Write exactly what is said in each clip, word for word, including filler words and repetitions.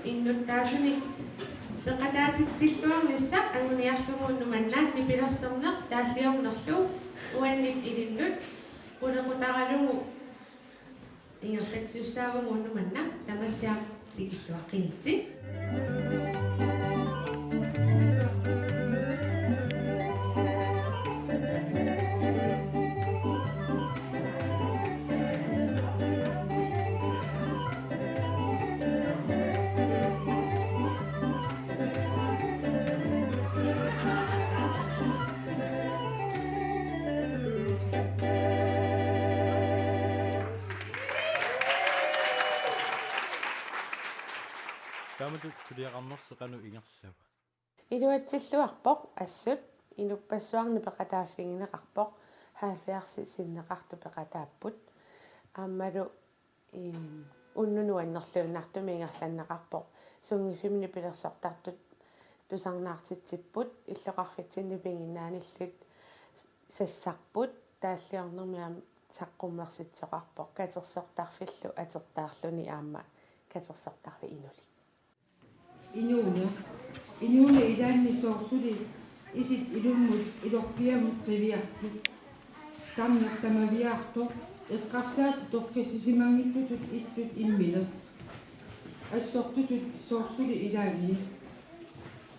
Innuttaasunik peqataatitsilluarnissaq anguniarlugu unnuk manna nipilersorneq taalliornerlu uannit ilinnut qulequtaralugu ingerlatsiussaavugut unnuk manna, tamassa tikilluaqqigitsi. Taamatut suliaqarnersi qanoq ingerlava? Iluatsilluarpoq assut, inuppassuarnit peqataaffigineqarpoq, halvfjerdsit sinneqartut peqataapput. Aammalu, eem, unnuk nuannerluinnartumik ingerlanneqarpoq. Sunngiffimmi nipilersortartut tusarnaartitsipput, illoqarfitsinni piginnaanillit sassarput, taalliornermi aamma saqqummersitsoqarpoq, katersortarfillu atertaarluni aamma katersortarfik inulik. Inuuneq. Inuuneq ilaanni soorluli isit ilummut ilorpiamut qiviartut. Tarneq tamaviaartoq, eqqarsaatit toqqissisimanngitsutut ittut immineq. Assortutut soorluli ilaanni.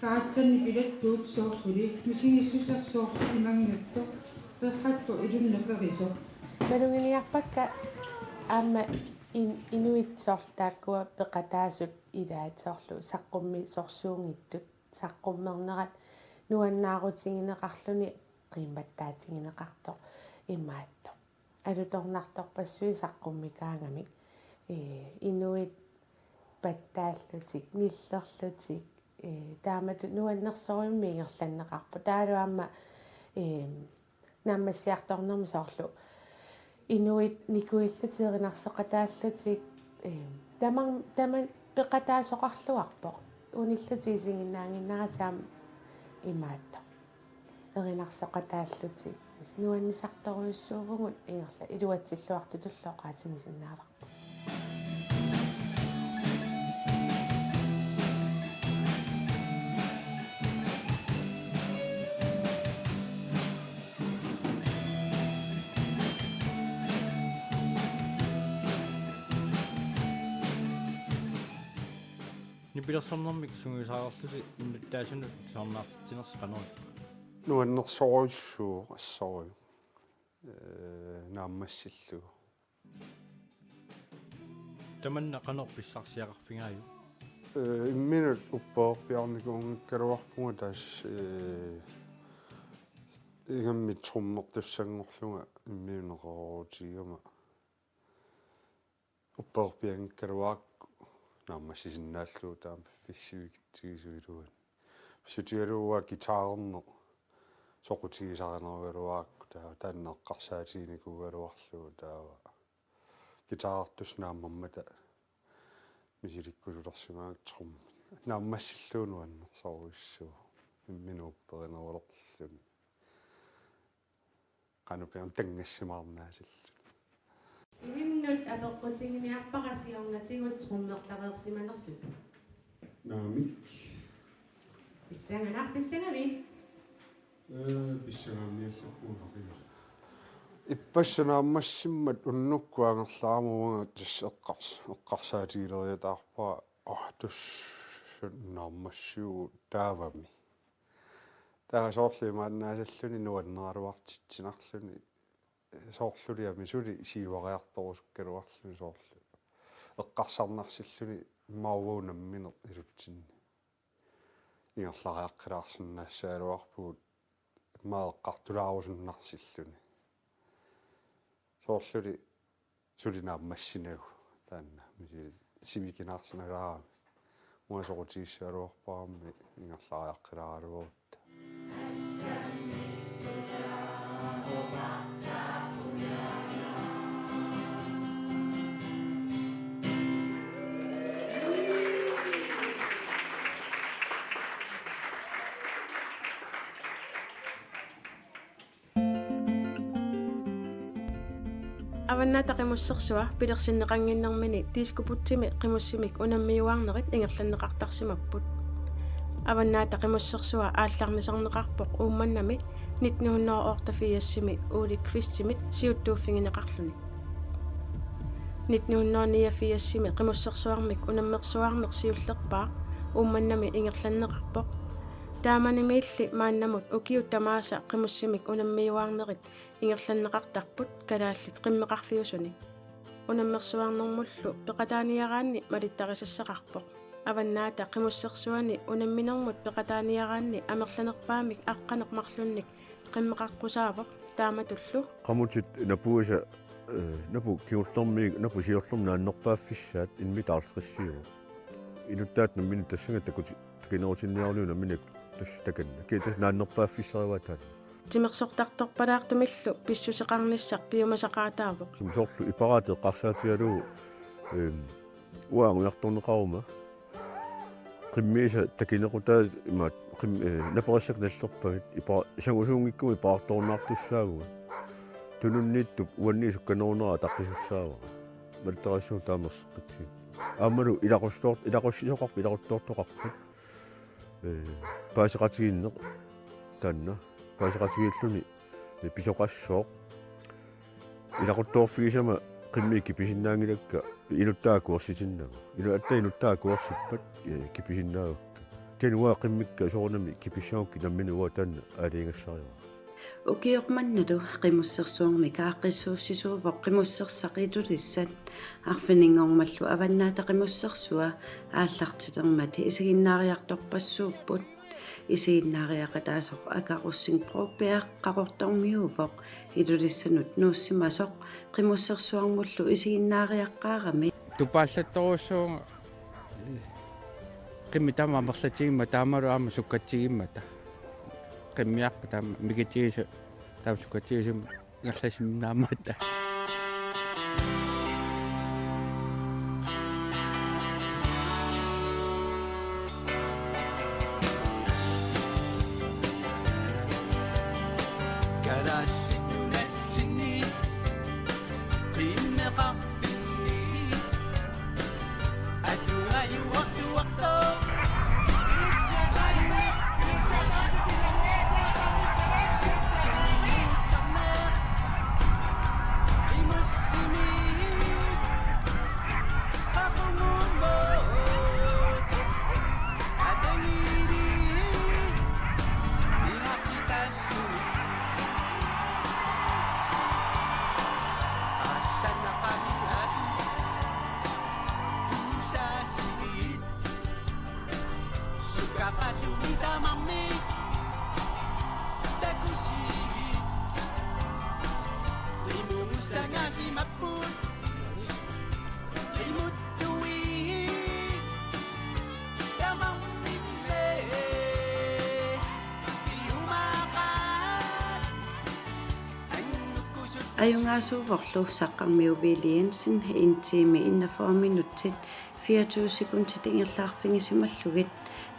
Karatsanni pilattuut soorluli, misigissuseq soorluli manngertoq, perrattoq ilunneq qerisoq. Maluginiarpakka aamma in-, inuit soorlu taakkua peqataasut ilaat soorlu saqqummisorsuunngitsut, saqqummernerat nuannaarutigineqarluni qiimmattaatigineqartoq imaattoq. Alutornartorpassuit saqqummikaangamik, ee, inuit pattaallutik, nillerlutik, ee, taamatut nuannersorujussuarmik ingerlanneqarpoq. Taavalu aamma, ee, naammassiartornermi soorlu inuit nikuillutik erinarsoqataallutik, ee, taman-, tamanna peqataasoqarluarpoq. Unillutik isiginnaannginneratik aamma imaattoq. Erinarsoqataallutik. Tassa nuannisartorujussuuvugut, ingerla iluatsilluartutullu oqaatigisinnaavarput. Nipilersornermik sungiusariarlusi innuttaasunut tusarnaartitsinersi qanoq ippa? Nuannersorujussuuvoq assorujuk. Ee, naammassillugu. Tamanna qanoq pissarsiaqarfigaajuk? Ee, imminut upperpiarnikuunngikkaluarpunga tassa, ee, ingammik trommertussanngorlunga imminut neqeroorutigigama. Upperpianngikkaluarakku naammassisinnaallugu taama piffissaq sivikitsigisup iluani. Pissutigalugu guitarerneq soqutigisarinerugaluarakku taava taanna eqqarsaatiginikuugaluarlugu taava guitarertussaq naammammata misilikkusulersimagamik trommit. Naammassillugu nuannersorujussuuvoq imminut upperinerulerluni. Qanoq pian tanngassimaarnaasillugu. Ilinnut apeqqutiginiarpara siornatigut trommertareersimanersutit. Naamik. Pissanganaq, pissangavit? Ee, pissangaanniallarpunga. Ippassaq naammassimmat unnukkut angerlaramik uanga tassa eqqars-, eqqarsaatigileriataarpara, oh, tassa naammassivugut taavami. Taava soorlu imaannaasalluni nuanneraluartitsinarluni, soorluliami suli siuariartorusukkaluarluni soorlu. Eqqarsarnarsilluni immaqa uagut nammineq ilutsinni. Ingerlariaqqilaarsinnaassagaluarpugut immaqa eqqartulaarusunnarsilluni. Soorluli suli naammassinagu taanna misi-, sivikinaarsinalaarami. Uanga soqutigissagaluarparami ingerlariaqqilaaraluarutta. Avannaata Qimussersua pilersinneqannginnermini Diskobugtimi qimussimik unammiuaarnerit ingerlanneqartarsimapput. Avannaata Qimussersua aallarnisarneqarpoq Uummannami nitten hundrede og otteogfirsimi Ole Qvistimit siuttuuffigineqarluni. Nitten hundrede og niogfirsimi Qimussersuarmik unammersuarneq siullerpaaq Uummannami ingerlanneqarpoq. Taamanimiilli maannamut ukiut tamaasa qimussimik unammiuaarnerit ingerlanneqartarput kalaallit qimmeqarfiusuni. Unammersuarnermullu peqataaniaraanni malittarisassaqarpoq. Avannaata Qimussersuani unamminermut peqataaniaraanni amerlanerpaamik aqqaneq-marlunnik qimmeqaqqusaavoq taamatullu. Qamutit napuisa, eh, napu kingullermi, napu siullermi naannerpaaffissaat immitaa halvtredsiuvoq. Inuttaat nammineq tassannga takuti-, takinerutinniarluni nammineq tassa takanna. Kia tassa naannerpaaffissarivaat taanna. Timersortartorpalaartumillu pissuseqarnissaq piumasaqaataavoq. Soorlu iparaat eqqarsaatigalugu, ehm, uanga angujartorneqaruma. Qimmiisa takinequtaa imaat qim-, eh, naperissakka nallerpagit ipa-, sangusuunngikkumut iparaartorunnaartussaavunga. Tununniittup uannit sukkanerunera ataqqisussaavara. Malittarisassavunga taama erseqqissagiga. Aammalu ilaquttoor-, ilaqutsisoqarput, ilaquttoortoqarput. Eh, paaseqatigiinneq taanna. Paaseqatigiilluni, eh, pisoqassooq. Ilaquttoorfigisama qimmii kipisinnaanngilakka inuttaat akuersitinnagu. Inu-, atta inuttaat akuersippat, eh, kipisinnaagakka. Kisianni uanga qimmikka soorunami kipissagukkit nammineq uanga taanna aalajangigassarivara. Ukioq mannalu Qimussersuarmik aaqqissuussisuuvoq Qimussersaq Ilulissat. Arfininngormallu Avannaata Qimussersua aallartilermat isiginnaariartorpassuupput. Isiginnaariaqataasoq Aka Rosing Broberg Qaqortormiuuvoq Ilulissanut nuussimasoq Qimussersuarmullu isiginnaariaqqaarami. Tupaallattorujussuuvunga qimmit taama amerlatigimmata taamalu aamma sukkatsigimmata. Qimmiarpat taama mikitigisoq taama sukkatsigisumik ingerlasimminaammata. Kalaallit Nunatsinni qimmeqarfinni atugajuartuartoq. Ajugaasuuvorlu Saqqarmiu Willy Jensen en time enogfyrre minutsit fireogtyve sekundit ingerlaarfigisimallugit.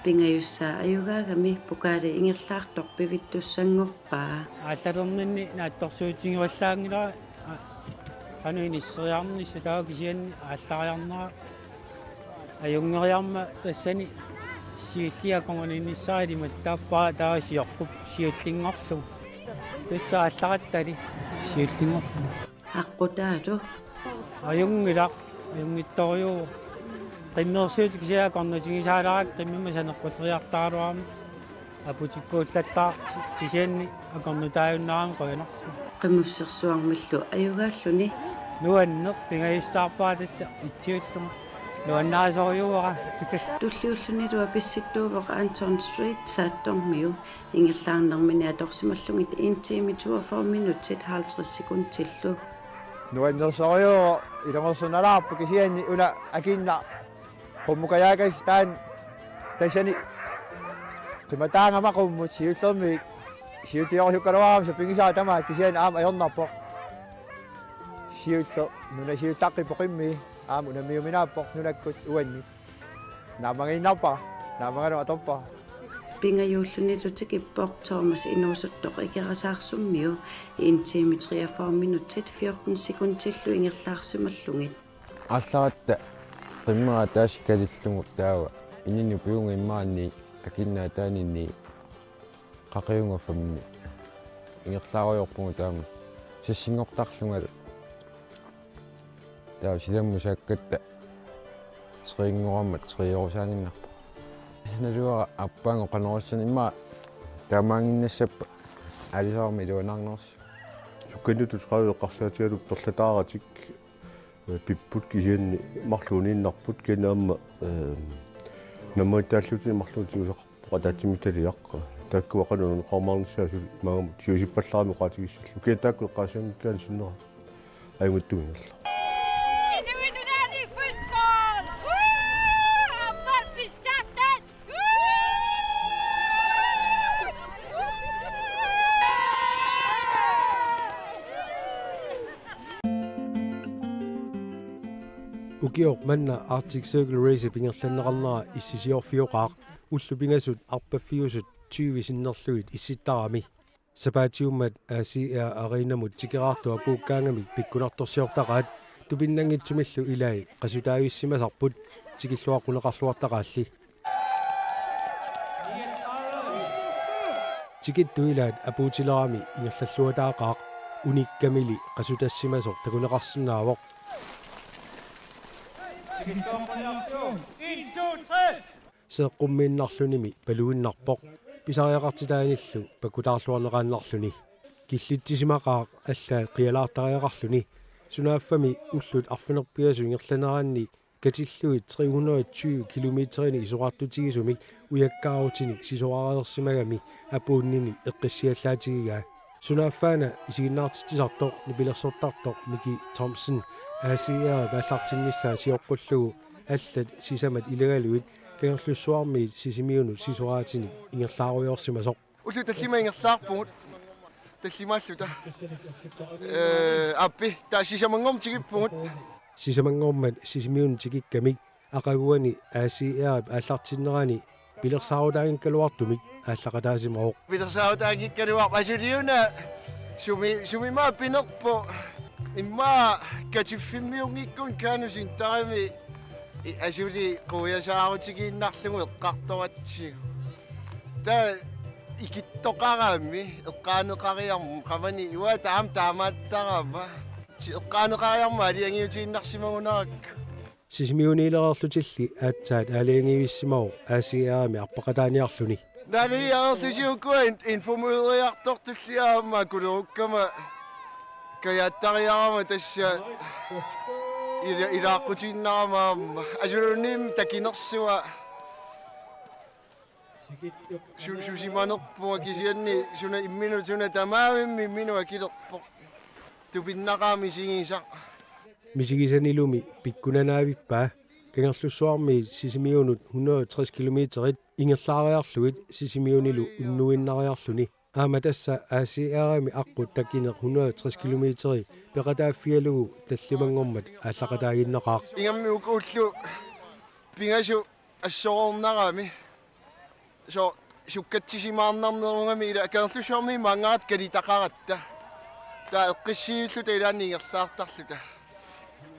Pingajussaa ajugaagami pokaali ingerlaartoq pivittussanngorpaa. Aallalerninni naatsorsuutigivallaanngilara, a-, qanoq inisseriarnissaq taava kisianni aallariarnera ajunngeriarmat tassani siulliit akornanniinnissaat ilimattaappara taava sioqqup siullinngorlugu. Tassa aallarattali siullinngorlugu. Aqqutaalu. Ajunngilaq, ajunngitsorujuuvoq. Qimmeersuutit kisianni akornutigisaalaarakkit qimmimma saneqquteriartaraluarami. Aputikkuullattaaq kisianni akornutaajunnaarami qujanarsuaq. Qimussersuarmillu ajugaalluni. Nuanneq pingajussaarpara tassa itsiullugu. Nuannarisorujuuara. Tulliullunilu apissittuuvoq Anton Street Saattormiu. Ingerlaarnermini atorsimallugit en time toogfyrre minutsit halvtreds sekundillu. Nuannersorujuuvoq, ilumoorsinnalaarpoq kisianni una akiinnaq qummut kajaakassi taanna tassani qimataagama qummut siullermik siulliorusukkaluarami sapinngisaa tamaat kisianni aamma ajornarpoq. Siulleq nunap siullaqqippoq qimmii aamma unammiuminaappoq nunakkut uanni. Naammagiinnarpara, naammagalunga atorpara. Pingajuullunilu tikippoq Thomas inuusuttoq Ikerasaarsummiu en time treogfyrre minutsit fjorten sekundillu ingerlaarsimallugit. Aallaratta qimmera taasikalillugu taava ininni piunga immaanni akinnaataanini qaqiunga femmi ingerlaarujoorpugut taama sissinngortarlungalu. Taava silammut saakkatta triinngorama triiorusaaginnarpoq. Naluara aappaanngooq qanorsuaq immaqa taamaaginnassappat aalisarmi iluanaarnersoq. Sukkanutut tredive eqqarsaatigalugit perlataaratik, eh, pipput kisianni marluuniinnarput kisianni aamma, eh, nammagittaallutik marluutiusaq Ataatsimiititaliaq. Taakkua qanoq nuneqarumaarnissaat suli maannamut siusippallarami oqaatigissallugu. Kisianni taakku eqqaassanngikkaanni sinnera ajunngitsuinngillat. Ukioq manna Arctic Circle Race ingerlanneqarnera issisiorfioqaaq, ullut pingasut arpaffiusut tyve sinnerlugit issittarami. Sapaatiummat A C R Arenamut tikeraartut apuukkaangamik pikkunartorsiortaqaat, tupinnanngitsumillu ilai qasutaavissimasarput tikilluaqquneqarluartaqaalli. Tikittut ilaat apuutilerami ingerlalluataaqaaq, unikkamili qasutassimasoq takuneqarsinnaavoq. Seeqqummiinnarlunimi paluinnarpoq pisariaqartitaanillu pakkutaarluarneqaannarluni. Killitsisimaqaaq allaat qialaartariaqarluni, sunaaffami ullut arfineq-pingasut ingerlaneranni katillugit tre hundrede og tyve kilometerinik isorartutigisumik ujakkaarutinik sisoraareersimagami apuunnini eqqissiallaatigigaa. Sunaaffaana isiginnaartitsisartoq nipilersortartoq Miki Thomsen A C R-ip aallartinnissaa sioqqullugu allat sisamat ilagalugit Kangerlussuarmiit Sisimiunut sisoraatinik ingerlaarujoorsimasoq. Ullut tallimat ingerlaarpugut. Tallimaalluta. Eh, aappi, taava sisamanngormat tikippugut. Sisamanngormat Sisimiunut tikikkamik aqaguani A C R-ip aallartinnerani pilersaarutaanngikkaluartumik aallaqataasimavoq. Pilersaarutaanngikkaluarpoq, asuliuna sumi, sumimut pinerpoq, immaqa katiffimmiunngikkunik Kangerlussuaq taami i-, asuli quiasaarutigiinnarlugu eqqartoratsigu. Taava ikittoqarami eqqaaneqariarmat qamani uanga taama taamaattarama. Ti-, eqqaaneqariarmat aalajangiutiinnarsimagunarpara. Sisimiuniilereerlutilli aatsaat aalajangiivissimavoq A C R-imi arpaqataaniarluni. Naalagiareerlutigukku in-, informøriartortulli aamma kulerukkama kajaattariarama tassa ila-, ilaaqqutiinnarama aamma. Asuluunniimmi takinersua. Su-, susimanerpunga kisianni suna imminut, suna tamaavimmi imminut akilerpoq. Tupinnaqaaq misigisaq. Misigisanilumi pikkunanaavippaa Kangerlussuarmiit Sisimiunut hundrede og tres kilometerit ingerlaariarlugit Sisimiunilu unnuinnariarluni. Aamma tassa A C R-imi aqqut takineq hundrede og tres kilometeri peqataaffigalugu tallimanngormat aallaqataaginnaqaaq. Ingammik uku ullut pingasut assoroornarami. Soorlu sukkatsisimaarnarnerugami ila Kangerlussuarmiit maanngarat kalitaqaratta. Taava eqqissiilluta ilaanni ingerlaartarluta.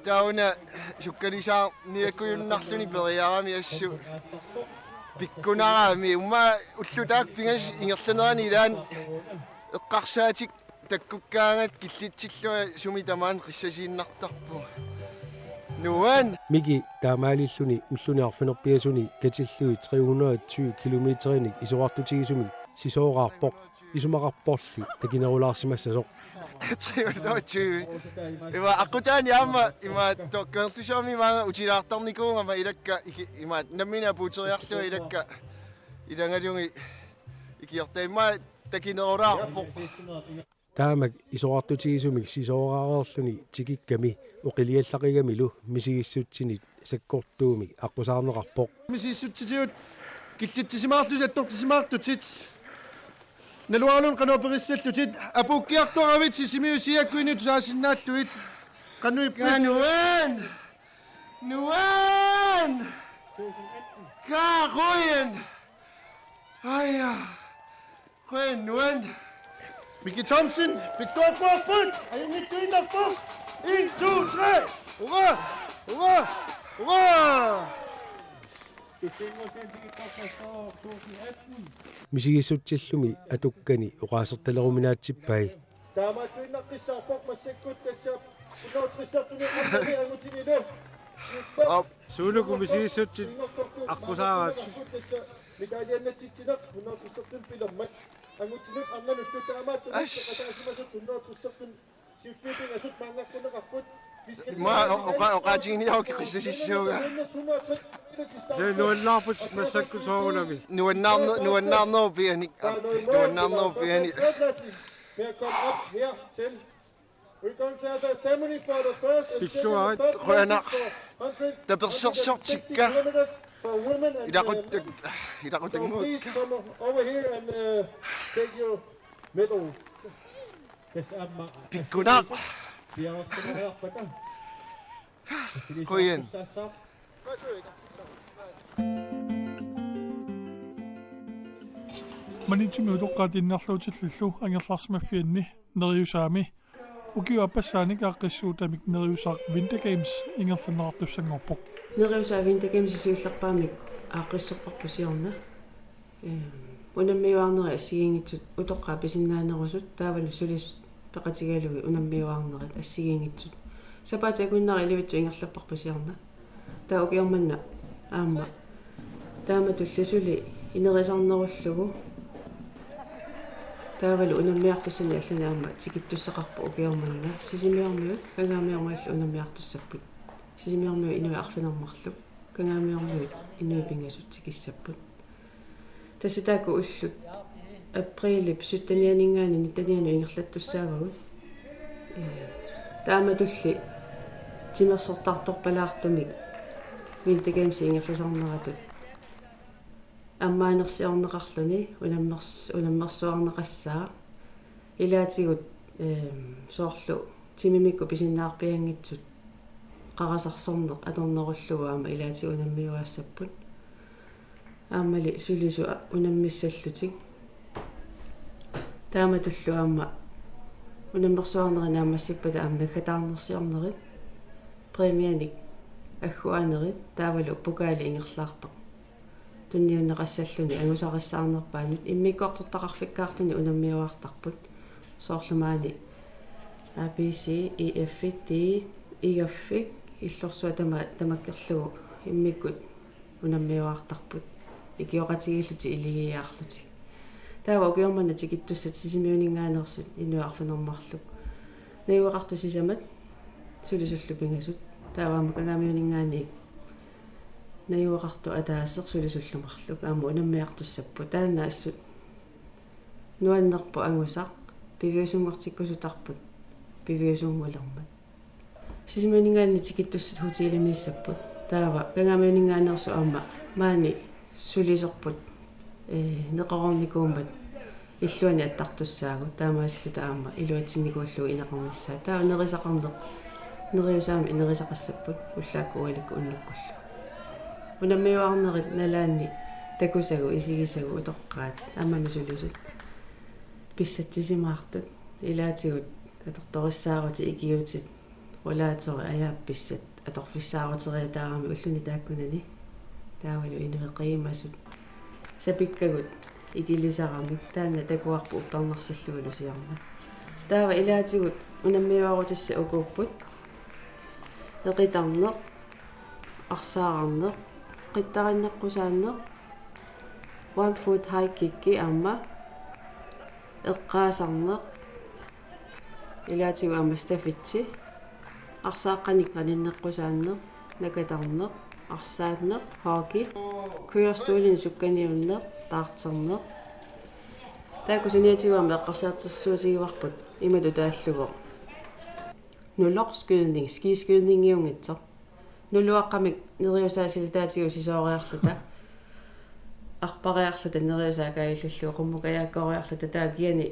Taava una sukkalisaarniakkujunnarluni periarami assut pikkunarami. Uumma ullut taakku pingasut ingerlanerani ilaanni eqqarsaatikka takkukkaangatta killitsillunga sumi tamaani qissasiinnartarpunga. Nuan. Miki taamaalilluni ulluni arfineq-pingasuni katillugit tre hundrede og tyve kilometerinik isorartutigisumik sisooraarpoq, isumaqarporli takinerulaarsimassasoq. Tre hundrede og tyve. Ima aqqutaani aamma ima to-, Kangerlussuarmi maanga utilaartarnikuugama ilakka iki-, ima nammineq apuuteriarlunga ilakka ilangalugit ikiorta ima takinerulaarpoq. Taamak isorartutigisumik sisooraareerluni tikikkami oqiliallaqigamilu misigissutsinit sakkortuumik aqqusaarneqarpoq. Misigissutitigut killitsisimaarlutit attortisimaartutit. Naluaraluunniit qanoq perissallutit. Apuukkiartoravit Sisimiut siakkut inuit tusaasinnaallugit. Qanoq ippa? Nuan! Nuan! Kaaquin! Ja. Qujanaq. Miki Thomsen, pittuarput. Ajunngitsuinnarpoq. En, to, tre. Hurra! Hurra! Hurra! Misigissutsillumi atukkani oqaasertaleruminaatsippai. Taamaattuinnaqqissaarpoq massakkut tassa hundrede tres-erluni ammani angutinilu. Op. Suuluku misigissutsit aqqusaaraat. Medaljannatsitsineq hundrede tres-erluni pilermat. Angutinut arnanullu taamaattunut. Ash. Peqataasimasut hundrede tres-erluni siulliit pingasut maanngartinneqarput. Ima oqa-, oqaatiginiaruk qissasissuuga. Se nuannaarput massakkut soorunami. Nuannaarne-, nuannaarnerup pianik. Nuannaarnerup pianik. We're going to have a ceremony for the first and second and third places for hundred, hundred and sixty kilometers for women and men. Ilaqut-, ilaqutannguakka. So please come over here and, uh, take your medals. Tassa aamma pikkunaq. Piareersimareerpata. Qujan. Maniitsumi utoqqaat innarluutillillu angerlarsimaffianni Neriusaami ukiup aappassaani aaqqissuutamik Neriusaaq Winter Games ingerlanneqartussanngorpoq. Neriusaaq Winter Games siullerpaamik aaqqissorparput siorna. Ehm, unammiuaarnerit assigiinngitsut utoqqaat pisinnaanerusut taavalu sulisut peqatigalugit unammiuaarnerit assigiinngitsut. Sapaatip akunnera ilivitsut ingerlapparput siorna. Taava ukioq manna aamma taamatulli suli inerisarnerullugu. Taavalu unammiartussanik allanik aamma tikittussaqarpoq ukioq manna. Sisimiormiut Kangaamiormiullu unammiartussapput. Sisimiormiut inuit arfineq-marluk. Kangaamiormiut inuit pingasut tikissapput. Tassa taakku ullut aprilip syttenianinngaanniit nittenianut ingerlattussaavagut. Ee, taamatulli timersortartorpalaartumik Winter Games ingerlasarneratut ammaanersiorneqarluni unammers-, unammersuarneqassaaq. Ilaatigut, ehm, soorlu timimikkut pisinnaarpianngitsut qarasarsorneq atornerullugu aamma ilaatigut unammiuaassapput. Aammali sulisut unammissallutik. Taamatullu aamma unammersuarnerit naammassippata aamma naggataarnersiornerit, præmianik agguaanerit taavalu pokaali ingerlaartoq tunniunneqassalluni angusarissaarnerpaanut immikkoortortaqarfikkaarluni unammiuaartarput. Soorlu maani A B C, E F, D, igaffik, illorsuaq tama-, tamakkerlugu immikkut unammiuaartarput. Ikioqatigiillutik iligiiaarlutik. Taava ukioq manna tikittussat Sisimiuninngaanneersut inuit arfineq-marluk. Najugaqartut sisamat sulisullu pingasut. Taava aamma Kangaamiuninngaanniit najugaqartoq ataaseq sulisullu marluk aamma unammiartussapput. Taanna assut nuannerpoq angusaq, piviusunngortikkusutarput piviusunngulermat. Sisimiuninngaanniit tikittussat hotelimiissapput. Taava Kangaamiuninngaanneersut aamma maani sulisorput, ee, neqeroornikuummat illuanni attartussaagut, taamaasilluta aamma iluatsinnikuullugu ineqarnissaat. Taava nerisaqarneq, Neriusaami nerisaqassapput ullaakkut ualikkut unnukkullu. Unammiuaarnerit nalaanni takusagut, isigisagut, utoqqaat aammami sulisut pissatsisimaartut, ilaatigut atortorissaarutit ikiuutit, rollatori, ajaappissat atorfissaaruteriataarami ulluni taakkunani. Taavalu inuit qiimasut sapikkagut ikilisaramik, taanna takuarput uppernarsillugulu siorna. Taava ilaatigut unammiuaarutissat ukuupput: eqitarneq, arsaararneq, qittarinneqqusaanneq, one foot high kick aamma eqqaasarneq, ilaatigut aamma stafetsi, arsaaqqanik qaninneqqusaanneq, nakatarneq, arsaanneq, hockey, kørestolini sukkaniunneq, darterneq. Taakku saniatigut aamma eqqarsaatissarsiutigivarput imatut taallugu: nuloq, skydning, skiskydningiunngitsoq. Nuluaqqamik Neriusaat silataatigut sisooriarluta, arpariarluta Neriusaat kaajillallugu, qummut kajaakkooriarluta, taava kiani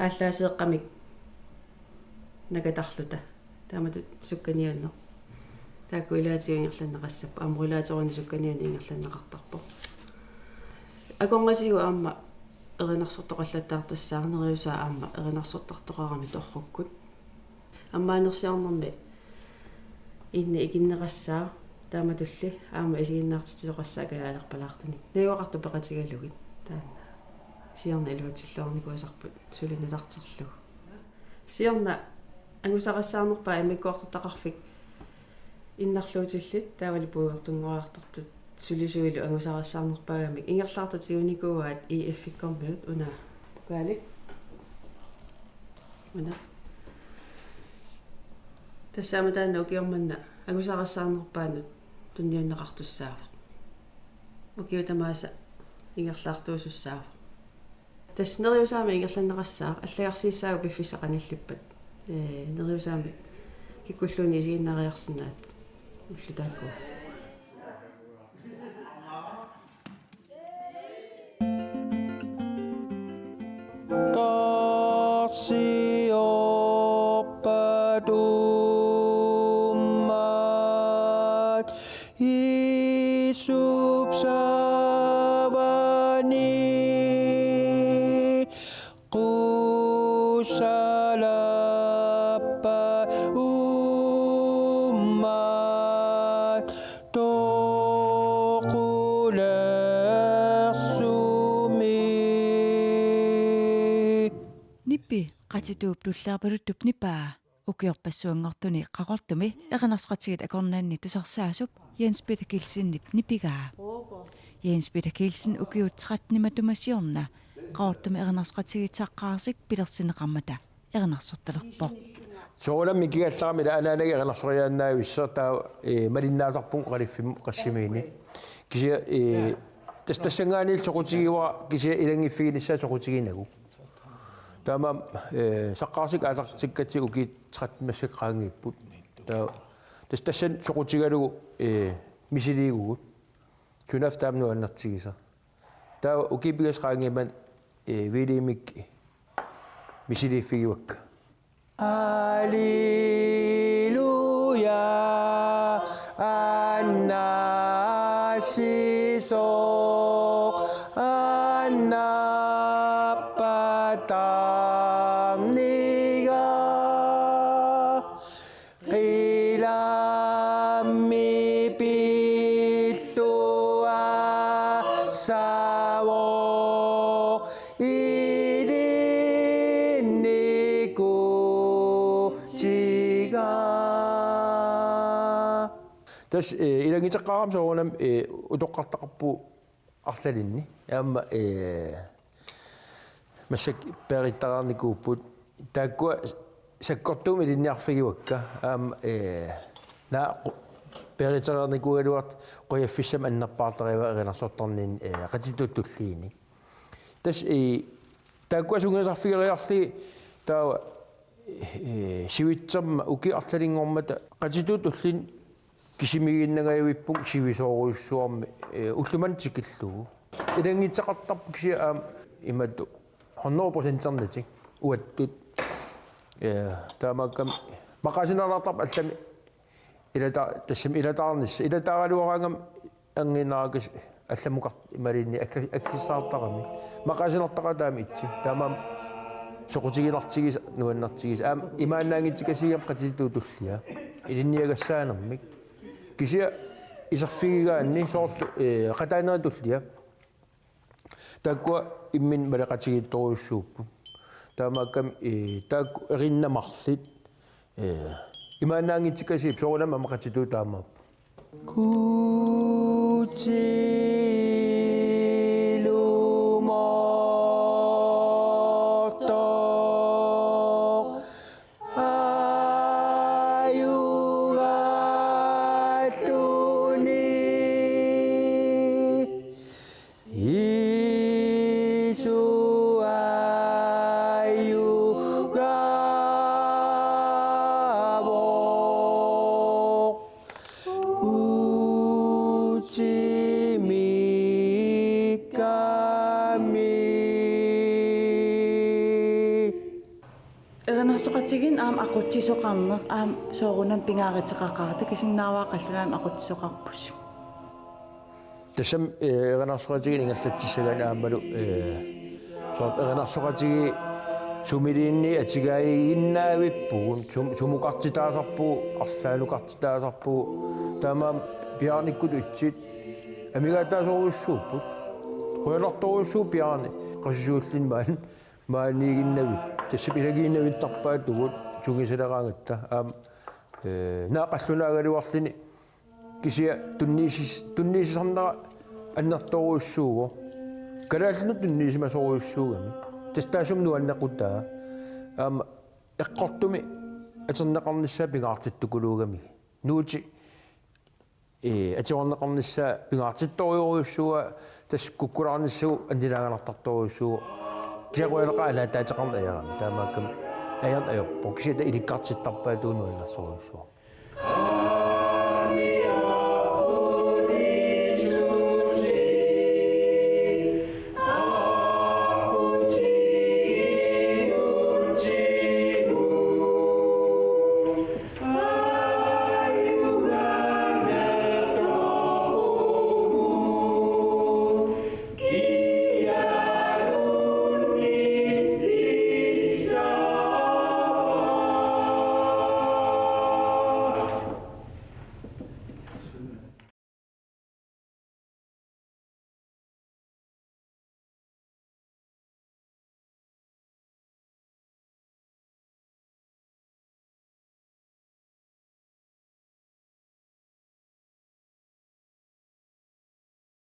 aallaaseeqqamik nakatarluta. Taamatut sukkaniunneq. Taakku ilaatigut ingerlanneqassapput, aamma rollatorimi sukkaniunneq ingerlanneqartarpoq. Akornatigut aamma Erinarsortoqallattaartassaaq, neriusaa aamma erinarsortartoqarami torrukkut. Ammaanersiornermi iinni ikinneqassaaq, taamatulli aamma isiginnaartitsisoqassaaq kajaalerpalaartunik. Najugaqartut peqatigalugit taanna. Siorna iluatsilluarnikuusarput suli nutarterlugu. Siorna angusaqassaarnerpaaq immikkoortortaqarfik innarluutillit taavalu puigortunngoriartortut sulisuilu angusaqassaarnerpaagamik ingerlaartut tigunikuuaat E F-ikkormiut una. Ukaali. Una. Tassa aamma taanna ukioq manna angusaqassaarnerpaanut tunniunneqartussaavoq. Ukiut tamaasa ingerlaartuusussaavoq. Tassa neriusaamik ingerlanneqassaaq, allagarsiissaagut piffissaq qanillippat. Ee, neriusaamik kikkulluunniit isiginnaariarsinnaapput ullut taakku. Torsiorpat uummaat iisup saavani qusalappat uummaat toqulersumi. Nippi qatituup tulleriipaluttup nipaa ukiorpassuanngortuni Qaqortumi erinarsoqatigiit akornanni tusarsaasup Jens Peter Kielsenip nipigaa. Jens Peter Kielsen ukiut tretten matuma siorna Qaqortumi erinarsoqatigiit Saqqaarsik pilersinneqarmata erinarsortalerpoq. Soorunami mikigallarami ila anaanaga erinarsoqaannavissaq taava, ee, malinnaasarpunga oqaluffimmut qassimiini. Kisianni, ee, tassa tassanngaanniilli soqutigivara kisianni ilannguffiginissaa soqutiginagu. Taamaammat, ee, Saqqaarsik aallartikkatsigu ukiut tretten massakkut qaangiupput. Taava tassa tassani soqutigalugu, ee, misiliigugut. Sunaaffa taama nuannertigisaq. Taava ukiut pingasut qaangiummata, ee, V D-mik misiliiffigivakka. Alleluia, annaasisoq, annappatarniga. Qilammi pilluassavoq ilinnikuutiga. Tassa, ee, ilannguteqqaarama soorunami, ee, utoqqartaqarpugut arlalinni. Aamma, ee, massakkut peerittareernikuupput. Taakkua sakkortuumik ilinniarfigivakka. Aamma, ee, naak qu-, peeritereernikuugaluartut qujaffissamik annerpaartarivaat erinarsortarninni, ee, qatituut tulliini. Tassa, ee, taakkua sungiusarfigeriarlugit taava ee, sivitsermat ukiut arlalinngormata qatituut tulliit kisimiiginnangajavippugut sivisoorujussuarmik, ee, ulloq manna tikillugu. Ilannguteqartarpoq kisianni aamma imatut hundrede procenternatik uattut. Ee, taamaakkami maqaasinarlaartarpoq allamik ilata-, tassami ilataarnissaq. Ilataaraluaraangama anginnarakas allamukart imaluunniit akki-, akissaartarami. Maqaasinartaqaat taama itsi. Taamaammat soqutiginartigisaq, nuannertigisaq. Aamma imaannaanngitsukasigigami qatituut tulliat. Ilinniagassaanermik. Kisianni iserfigigaanni soorlu, ee, qataanerit tulliat. Taakkua imminnut maleqatigiittorujussuupput. Taamaakkami, ee, taakku erinnat marluk. Ee, imaannaanngitsukasigit soorunami aamma qatituut taamaapput. Guuti ilumortoq ajugalluni. Iisu ajugavoq Guutimiikkami. Erinarsoqatigiinni aamma aqutsisoqarneq aamma soorunami pingaaruteqaqaaq, takusinnaavara qallunaat aamma aqutsisoqarpusi. Tassami, ee, erinarsoqatigiinni ingerlatsissagaanni aammalu, ee, Soorlu erinarsoqatigiit sumiliinnit atigaaginnavippugut, sum-, sumukartitaasarpugut, arlaanukartitaasarpugut, taamaammat Bjarnikkut itsit amigaataasorujussuupput. Qujanartorujussuuvoq Bjarne, qasusiulluni maan-, maaniiginnavik. Tassami ilagiinnavittarpaatigut sungiusaleraangatta. Aamma, ee, naak qallunaagaluarluni kisianni tunniussis-, tunniussisarnera annertoorujussuuvoq. Kalaallinut tunniussimasorujussuugami. Tassa taassuma nuannequtaa. Aamma eqqortumik atorneqarnissaa pingaartittukuluugamigit. Nuutit, ee, atuarneqarnissaa pingaartittorujorujussuuaa, tassa kukkulaarnissaat annilaanganartartorujussuuvoq. Kisianni qujanaqaaq alaataateqarneq ajoramik. Taamaakkami ajorneq ajorpoq. Kisianni taava ilikkartittarpaatigut nuannersorujussuuvoq.